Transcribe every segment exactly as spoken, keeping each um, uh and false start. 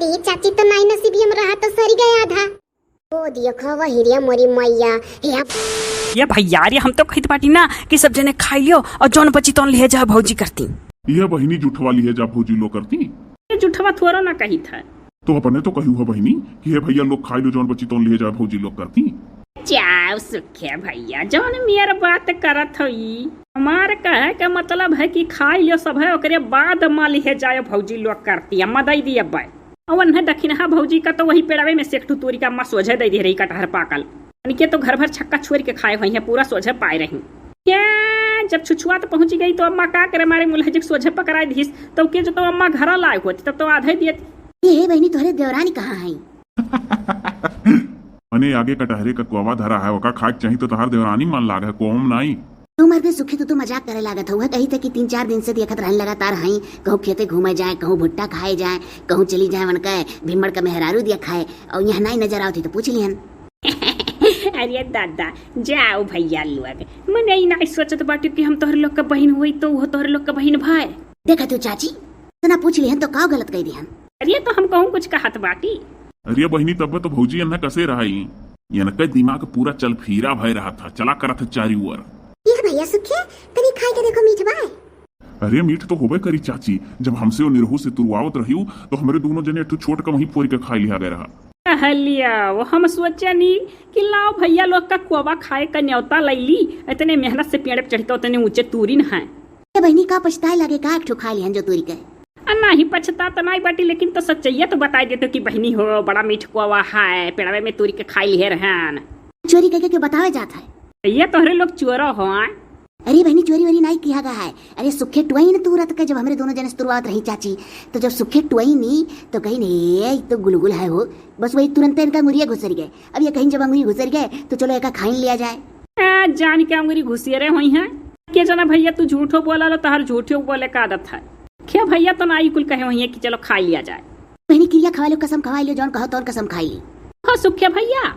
ए चाची, तो नाई नसीबिया में रहा तो सरी गया आधा। ओ देखो वही रे मोरी मैया। हे आप ये भैया, अरे हम तो कहित बाटी ना कि सब जने खाई लियो और जौन बची तौन लिहे जा भौजी करती। ये बहिनी जुठवा लिहे जा भौजी लो करती। ये जुठवा थोड़ा ना कहित है। तो अपने तो कही हुआ बहिनी कि हे भैया लोग खाई लो जौन बची तौन लिहे जा भौजी लोग करती। जाओ सुखे भैया, जौन मेर बात करत हो ई। हमार कहे के मतलब है कि खाई लियो सब है, ओकरे बाद मा लिहे जाए भौजी लोग करती। अम्मा दई दिए बाय। और वन्हे दखिनहा भौजी का तो वही पेड़वे में से एक ठो तोरी का अम्मा सोझे दे दे रही कटहर पाकल। उनके तो घर भर छक्का छोड़ के खाए हुई है, पूरा सोझे पाए रही। क्या जब छुछुआत पहुंची गई तो अम्मा का करे, मारे मुलहजिक सोझे पकड़ाए दिस, तो के जो तो अम्मा घरा लाए होती तब तो आधे दिए। ए हे बहिनी, तोहरे देवरानी कहाँ है? मने आगे कटहरे का कोवा धरा है, ओका खाए के चाही तो तहार देवरानी मन लाग है, कोम नाई। तू मर्दे सुखी, तू तो मजाक करे लागत हऊ। कही थे कि तीन चार दिन से देखत रहन लगातार हई, कहूँ खेते घूमे जाए, कहूँ भुट्टा खाए जाए, कहूँ चली जाए उनके भिम्मड़ का मेहरारू दिया खाए, और यहाँ नाई नजर आवत ही तो पूछ लिहन। अरे दादा, जाओ भैया लोग, मने ई नाई सोचत बाटी कि हम तोहरे लोग का बहिन हुई तो वो तोहरे लोग का बहिन भाई। देखा तू चाची, इतना पूछ लिहन तो का गलत कह दिहन? अरे तो हम कहूँ कुछ कहत बाटी। अरे बहिनी, तब तो भौजी एन्ना कसे रहा ई? एनके दिमाग पूरा चलफीरा भय रहा था, चला करत है चारी ओर। ये भैया सुखे, तनी खाई के देखो मीठ बा। अरे मीठ तो होबे करी चाची, जब हमसे वो निरहू से तुरवावत रहियो तो हमरे दोनों जने एक ठो छोट का वहीं फोड़ के खाई लिया गया रहा। कहलिया वो हम सोचे नी कि लाओ भैया लोग का कोवा खाए का न्योता लैली, इतने मेहनत से पेड़ पे चढ़ के उतने ऊंचे तूरिन है। ए बहिनी, का पछताए लागे का एक ठो खाए लिहन जो तूरी के? आ, नाही पछता त नाही बाटी, लेकिन तो सच्चैया तो बताई देतो कि बहिनी हो, बड़ा मीठ कोवा है, पेड़वे में तूरी के खाई लिहे रहन। चोरी करके क्यों बतावे जात है? ये तोहरे लोग चोरो हो, आय? अरे बहिनी, चोरी वोरी नाही किहा गा है। अरे सुखे टुआई न तूरत के, जब हमरे दोनों जने से तुरवावत रही चाची, तो जब सुखे टुआई नी, तो कही नहीं, "ए, ई तो गुलगुल है हो।" बस वही तुरंते इनका अंगुरिया घुसर गए। अब ये कहीं जब अंगुरी घुसर गए, तो चलो एका खाइन लिया जाए। ए, जान के अंगुरी घुसियरे होई हैं। के जाना भैया, तू झूठो बोला लो, तहार झूठो बोले का आदत है। खे भैया तो ना ई कुल कहे होई हैं कि चलो खाई लिया जाए। बहिनी किरिया खवा लो, कसम खवा लो, जौन कहो तौन कसम खाई ली। हो सुखे भैया।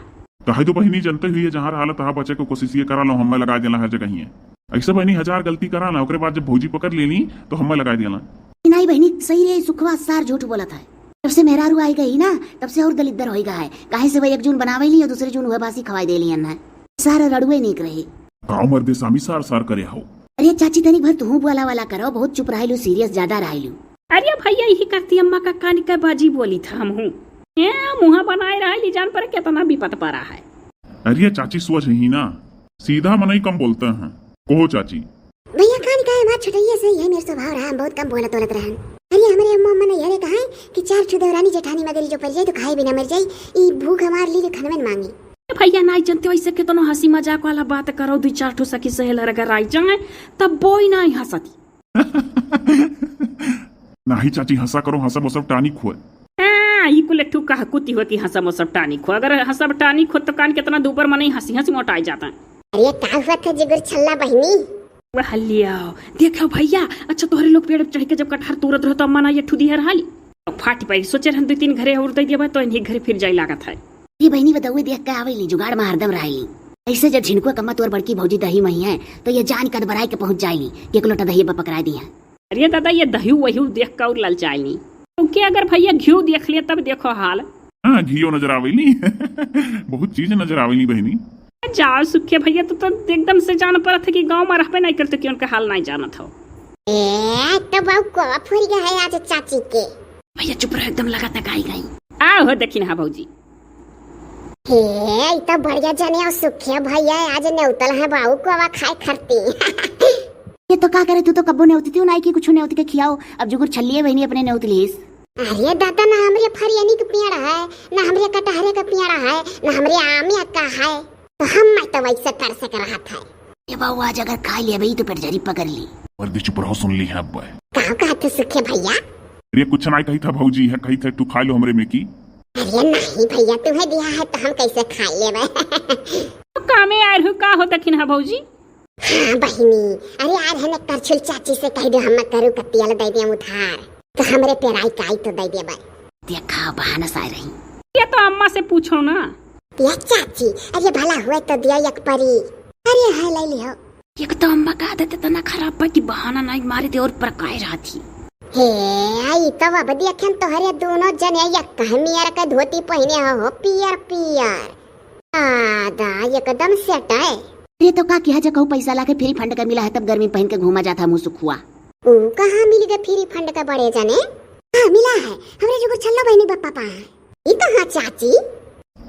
कहे तो बहिनी जनते हुई है, जहाँ रहा तहाँ बचे को कोशिश ये करा लो, हमें लगा देना हर जगह ही है। ऐसे बहिनी हजार गलती करा ना, ओकरे बाद जब भौजी पकड़ लेनी तो हमें लगा देना। नहीं बहिनी, सही रे, सुखवा सार झूठ बोलत है। जब से मेहरारू आई गई ना, तब से और दलिद्दर होई गा है। काहे से वह एक जून बनावे ली और दूसरे जून वह बासी खवाई दे लियन है। सार रड़ुए नीक रही। गाँव मर्दे सामी सार सार करे हो। अरे चाची, तनिक भर तुहूँ बोला वाला करो, बहुत चुप रहलू, serious ज्यादा रहलू। अरे भैया, यही करती अम्मा का कान का बाजी बोली था हमहूँ। ए, मुँह बनाए रहली, जान पर कितना विपत पड़ा है। अरे चाची, सोच ही ना, सीधा मनई कम बोलते हैं। कहो चाची। भैया, खान का है, बात छुटैया से यही मेरे स्वभाव रहा, हम बहुत कम बोलत बोलत रहन। अरे हमरे अम्मा अम्मा ने यही कहा है कि चार ठो देवरानी जेठानी मगरी जो पड़ जाए तो खाए बिना मर जाए, ई भूख हमार ली जो खनवन मांगी। भैया, नाई जनते वैसे कितनो हंसी मजाक वाला बात करो, दुई चार ठो सखी सहेलर अगर आई जाए, तब बोई नाई हंसती। नाही चाची, हंसा करो, हंसब ओसब टानिक होय। हाँ, ई कुल एक ठो कहकुती होती, हंसब ओसब टानिक हो। अगर हंसब टानिक हो तो कान कितना दूबर मनई हंसी हंसी मोटाई जाता। अरे का हुआ था जिगर छल्ला बहिनी? वह लिया, देखो भैया, अच्छा तोहरे लोग पेड़ पे चढ़ के जब कटहर तोड़त रहो तो अम्मा ना ये ठुदी हर हाली। अब फाटी पाई, सोचे रहन दो तीन घरे और दे दिया तो इन्हीं घरे फिर जाए लागत है। ये बहिनी बदौए देख के आवेली, जुगाड़ में हरदम रहेली। ऐसे जब झिनकुआ कम्मा तोर बड़की भौजी दही मही है, तो ये जान कदबराई के पहुंच जाएली कि एक लोटा दही पर पकड़ा दी है। अरे दादा, ये दही वही देख के और ललचाएली। तो क्या अगर भैया घियो देख लिया तब देखो हाल। हाँ, घियो नजर आवेली। बहुत चीज नजर आवेली बहिनी। जाओ सुखे भैया, तू तो एकदम से जान परत है कि गांव में रहबे नहीं करते कि उनका हाल नहीं जानत हो। ए, तो बाऊ कोवा फूल गया है आज चाची के। भैया चुप रहो, एकदम लगा तक आई गई। आओ हो दखिनहा भौजी। हे, ई तो बढ़िया जने और सुखे भैया आज नेउतल है बाऊ कोवा खाए खरती। ये तो का करे, तू तो कब्बो नेउतती हो नाई कि कुछ नेउत के खियाओ। अब जुगुर छल्लिए बहिनी अपने नेउत लीस। अरे दादा, ना हमरे फरियनी के पेड़ है, ना हमरे कटहरे के पेड़ है, ना हमरे आमे का है, तो हम मैं तो वैसे तरस के रहत है। ए बाऊ, आज अगर खाई लेबे तो पेट झरी पकड़ ली। वर्दी चुप रहो, सुन ली है अब। का कहत है सुखे भैया? अरे कुछ ना कही था भौजी, है कही था तू खा लो हमरे में की। अरे नहीं भैया, तुम्हें दिया है तो हम कैसे खा लेबे? तो कामे आयल हूँ का हो दखिनहा भौजी? हाँ बहिनी, अरे यार है ना करछुल चाची से कह दो हम करू का तेल दे दिया उधार, तो हमरे पेराई काई तो दे देबे। देखा बहाना से आए रही। ये तो अम्मा से पूछो ना। या चाची, अरे भला हुए तो दिया एक परी। अरे है ले लियो। एक तो अम्मा का आदत इतना खराब बा कि बहाना नहीं मारे दे और परकाए रहत ही। हे, आई तो अब देखेन तोहरे दोनों जने एक कहमियर के धोती पहिने हो, हो पियर पियर। आदा, एकदम सेट है। अरे तो का किहा जे कहू पैसा लाके फ्री फंड का मिला है तब गर्मी पहिन के घूमा जाता मुँह सुखुआ। ऊ कहाँ मिल गए फ्री फंड का बड़े जने? हाँ, मिला है। हमरे जुगुर छल्लो बहिनी बप्पा पा है। ई कहाँ चाची?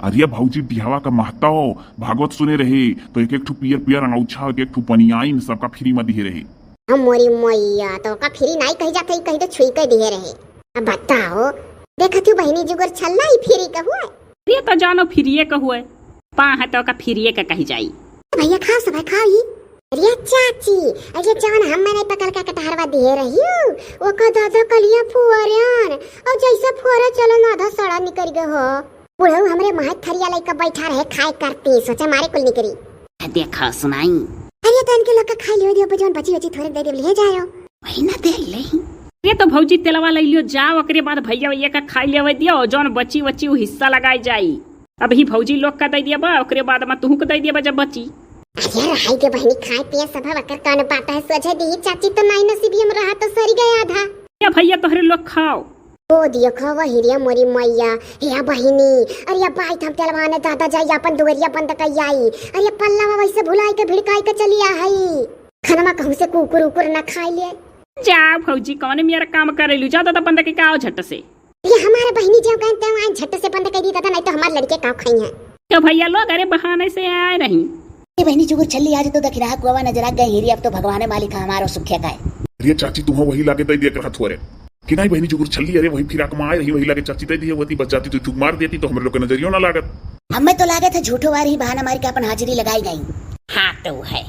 अरे भौजी, बिहावा का महताओ भागवत सुने रहे, तो एक एक ठू पियर पियर अंगौछा, एक एक ठू पनियाइन, सबका फ्री में दिहे रहे। हम मोरी मैया, तो का फ्री नाई कही जात है, कही तो छुई के दिहे रहे। अब बताओ, देखत हूँ बहिनी जुगुर छल्ला ही फ्री का हुआ। ये तो जानो फ्रीए का हुआ, पा है तो का फ्रीए का कही जाई। भैया खाओ सब, खाओ ही। अरे चाची, अरे जवन हम मने पकल का कटहरवा दिहे रही हूँ, ओका दादा कलिया फुअरन, और जैसे फुअरे चलन आधा सड़ा निकल गए हो। बुढ़ऊ हमरे महक थरिया लइका बैठा रहे, खाए करती, सोचे मारे कुल निकरी। देखा सुनाई। अरे तो इनके लोग का खाई लियो, दियो, जौन बची बची थोड़े दे दे, ले जायो। वही ना दे ले। ये तो भौजी तेलवा ले लियो, जाओ, ओकरे बाद भैया भैया का खाई लेवे दियो, जौन बची बची वो हिस्सा लगाई जाई। अबही भौजी लोग का दे दिया बा, ओकरे बाद में तुहू को दे दिया बा जब बची। अरे रहाई के बहिनी, खाए पिए सब वकर कौन बात है, सोझे दी चाची तो नाई नसीबी हम रहा तो सरी गया आधा। या भैया तोहरे लोग खाओ। ओ दियो खावा हिरिया मोरी मैया, हे बहिनी, अरे बाई थम तेलवाने दादा जाई अपन दुवरिया बंद कई आई, अरे पल्ला में वैसे भुलाई के भिड़काई के चली आ हई, खनमा कहूँ से कुकुर उकुर ना खाई ले। जा भौजी, कौन मेरा काम करेलू, जा दादा बंद के का आओ झट से। ये हमारे बहिनी जो गए ते वहाँ झट से बंद कर दी दादा, नहीं तो हमारे लड़के का खाई हैं। तो भैया लोग अरे बहाने से आए रही। ए बहिनी जुगुर छल्ली, आज तो दखिनाहा कुआवा नजरा गए हीरी, अब तो भगवाने मालिक है हमारो सुखे का है। अरे चाची, तुहा वही लागे दे दिया करत हो रे। कि नाई बहिनी जुगुर छल्ली, अरे वही फिराक में आए रही, वही लागे चाची दे दिए होती, बस जाती तो थूक मार देती तो हमरे लोग के नजरियो ना लागत। हमें तो लागत है झूठो आ रही, बहाना मार के अपन हाजिरी लगाई गई। हाँ तो है।